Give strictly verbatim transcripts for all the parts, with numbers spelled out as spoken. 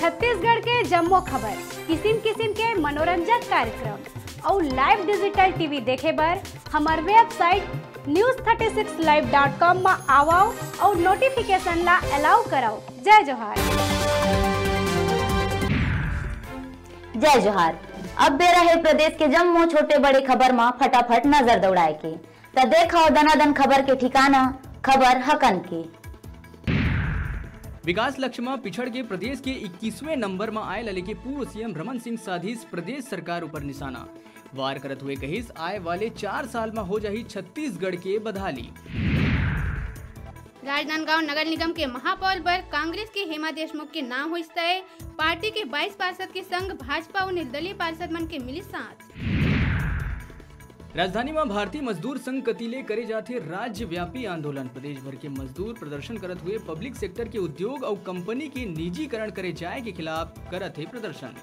छत्तीसगढ़ के जम्मो खबर, किसिम किसिम के मनोरंजक कार्यक्रम अउ live digital T V देखे बर हमर website news thirty six live dot com म आवव अउ notification ला allow करव। जय जोहार। जय जोहार। अब बेरा हे प्रदेश के जम्मो छोटे बड़े खबर म फटाफट नजर दौड़ाए के। त देखव दनादन खबर के ठिकाना, खबर हकन के। विकास लक्ष्य म पिछड़ के प्रदेश के इक्कीसवें नंबर म आए ला लेके पूर्व C M रमन सिंह साधिस प्रदेश सरकार ऊपर निशाना। वार करत हुए कहिस, आए वाले चार साल म हो जाही छत्तीसगढ़ के बदहाली। राजनांदगांव नगर निगम के महापौर बर कांग्रेस के हेमा देशमुख के नाम होइस तय। पार्टी के बाईस पार्षद के संग भाजपा अउ निर्दलीय पार्षद मन के मिलिस साथ। राजधानी म भारतीय मजदूर संघ कति ले करे जाथे राज्यव्यापी आंदोलन। प्रदेश भर के मजदूर प्रदर्शन करत हुए पब्लिक सेक्टर के उद्योग अउ कंपनी के निजीकरण करे जाए के खिलाफ करत हे प्रदर्शन।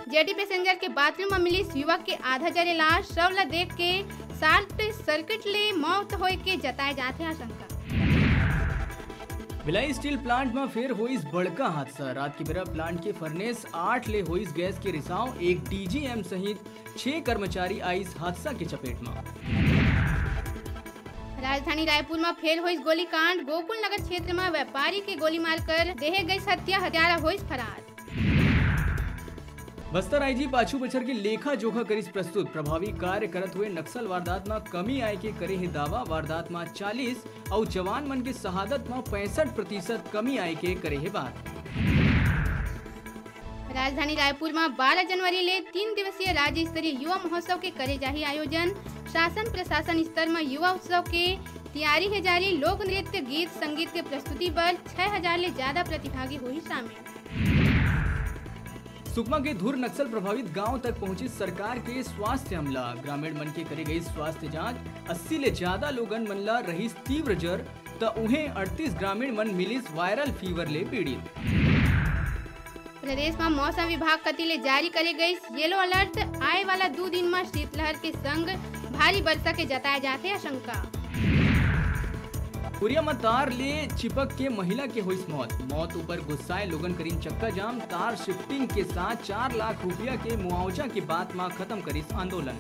जेटी पैसेंजर के बाथरूम म मिलिस युवक के आधा जले लाश, शव ल देख के शॉर्ट सर्किट ले मौत होए के जताए जाथे आशंका। भिलाई स्टील प्लांट म फेर होइस बड़का हादसा। रात के बेरा प्लांट के फर्नेस आठ ले होइस गैस के रिसाव, एक डीजीएम सहित छह कर्मचारी आइस हादसा के चपेट म। राजधानी रायपुर म फेर होइस गोलीकांड, गोकुल नगर क्षेत्र म व्यापारी के गोली मारकर देहे गइस हत्या, हत्यारा होइस फरार। बस्तर आईजी पाछू बछर के लेखा जोखा करिस प्रस्तुत, प्रभावी कार्य करत हुए नक्सल वारदात म कमी आए के करे हे दावा, वारदात म चालीस अउ जवान मन के शहादत म पैंसठ प्रतिशत कमी आए के करे हे बात। राजधानी रायपुर म बारह जनवरी ले तीन दिवसीय राज्य स्तरीय युवा महोत्सव के करे जाही आयोजन, शासन प्रशासन स्तर म युवा उत्सव के तियारी हे जारी, लोक नृत्य, गीत, संगीत के प्रस्तुति बर छह हजार ले ज्यादा प्रतिभागी होही शामिल। सुकमा के धुर नक्सल प्रभावित गांव तक पहुंचिस सरकार के स्वास्थ्य अमला, ग्रामीण मन के करे गई स्वास्थ्य जांच, अस्सी ले ज्यादा लोगन मन ला रहिस तीव्र जर, त उहें अड़तीस ग्रामीण मन मिलिस वायरल फीवर ले पीड़ित। प्रदेश म मौसम विभाग कति ले जारी करे गइस येलो अलर्ट, आए वाला दू दिन म शीतलहर के संग भारी वर्षा के जताए जाथे आशंका। कोरिया म तार ले चिपक के महिला के होइस मौत। मौत ऊपर गुस्साए लोगन करिन चक्का जाम, तार शिफ्टिंग के साथ चार लाख रुपया के मुआवजा के बात म खत्म करिस आंदोलन।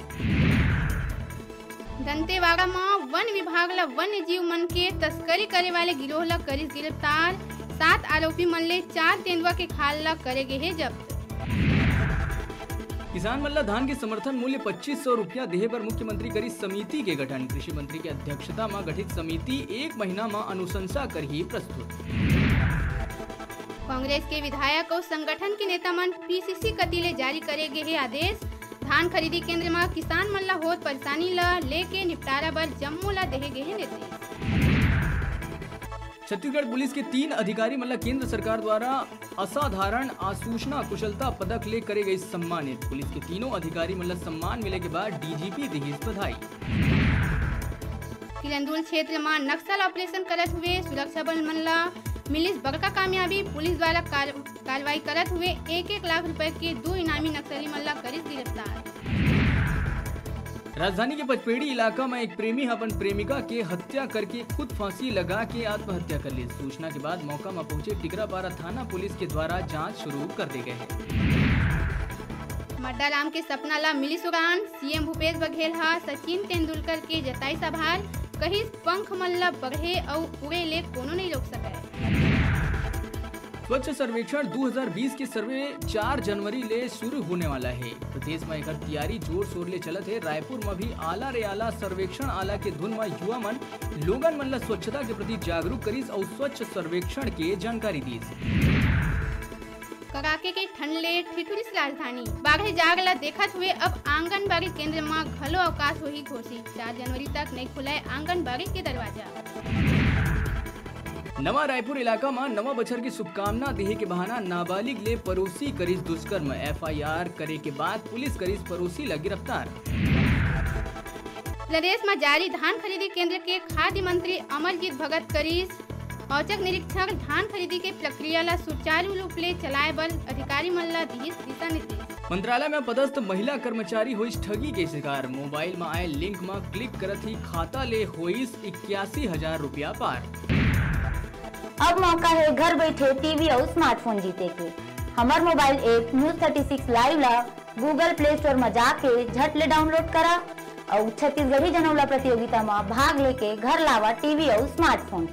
दंतेवाड़ा म वन विभाग ल वन्य जीव मन के तस्करी करे वाले गिरोह ल करिस गिरफ्तार। सात आरोपी मन ले चार तेंदुआ के खाल ल करे गे हे जब्त। किसान मन ल धान के समर्थन मूल्य पच्चीस सौ रुपया देहे बर मुख्यमंत्री करिस समिति के गठन। कृषि मंत्री के अध्यक्षता म गठित समिति एक महीना म अनुशंसा करही प्रस्तुत। कांग्रेस के विधायक अउ संगठन के नेता मन पीसीसी कति ले जारी करे गे हे आदेश। धान खरीदी केंद्र म किसान मन ल होत परेशानी ल लेके निपटारा बर जम्मो ल देहे गे हे निर्देश। छत्तीसगढ़ पुलिस के तीन अधिकारी मन ल केंद्र सरकार द्वारा असाधारण आसूचना कुशलता पदक ले करे गई सम्मानित। पुलिस के तीनों अधिकारी मन ल सम्मान मिले के बाद डीजीपी दिहिस बधाई। किरंदुल क्षेत्र म नक्सल ऑपरेशन करत हुए सुरक्षा बल मन ल मिलिस बड़का कामयाबी। पुलिस द्वारा कार-, कार्रवाई करत हुए एक एक लाख रुपए के दो इनामी नक्सली मन ल करिस गिरफ्तार। राजधानी के पचपेड़ी इलाका म एक प्रेमी ह अपन प्रेमिका के हत्या करके खुद फांसी लगा के आत्महत्या कर ली। सूचना के बाद मौका म पहुंचे टिकरापारा थाना पुलिस के द्वारा जांच शुरू कर दे गए हे। मड्डा राम के सपना ला मिलिस उड़ान, सीएम भूपेश बघेल ह सचिन तेंदुलकर के जताइस आभार, कहिस पंख मन ला बढ़े अउ उड़े ले कोनो नइ रोक सकय। स्वच्छ सर्वेक्षण दो हज़ार बीस के सर्वे चार जनवरी ले शुरू होने वाला हे। प्रदेश म एकर तैयारी जोर शोर ले चलत हे। रायपुर म भी आला रे आला सर्वेक्षण आला के धुन म युवा मन लोगन मन ल स्वच्छता के प्रति जागरूक करिस अउ स्वच्छ सर्वेक्षण के जानकारी दिस। कड़ाके के ठंड ले ठिठुरिस राजधानी। बाढ़े जाग ल देखत हुए अब आंगनबाड़ी केंद्र म घलो अवकाश होही घोषित। चार जनवरी तक नइ खुलय आंगनबाड़ी के दरवाजा। नवा रायपुर इलाका म नवा बछर के शुभकामना देहे के बहाना नाबालिग ले पड़ोसी करिस दुष्कर्म। एफआईआर करे के बाद पुलिस करिस पड़ोसी ल गिरफ्तार। प्रदेश म जारी धान खरीदी केंद्र के खाद्य मंत्री अमरजीत भगत करिस औचक निरीक्षण। धान खरीदी के प्रक्रिया ल सुचारू रूप ले चलाए बर अधिकारी मन ल दिहिस दिशा निर्देश। मंत्रालय में पदस्थ महिला कर्मचारी होइस ठगी के शिकार। मोबाइल म आए लिंक म क्लिक करत ही खाता ले होइस इक्यासी हजार रुपया पार। अब मौका हे घर बइठे टीवी अउ स्मार्टफोन जीते के। हमर mobile app news thirty six live ला Google प्ले स्टोर म जाके झट ले डाउनलोड करा अउ छत्तीसगढ़ी जनउला प्रतियोगिता म भाग लेके घर लावा टीवी अउ स्मार्टफोन।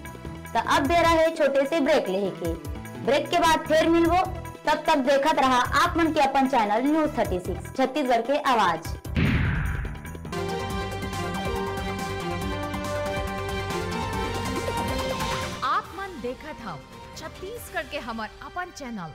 त अब बेरा हे छोटे से ब्रेक लेहे के। ब्रेक के बाद फेर मिलबो, तब तक देखत रहा आप मन के अपन channel news thirty six, Chhattisgarh के आवाज। आप मन देखत हव छत्तीसगढ़ के हमर अपन चैनल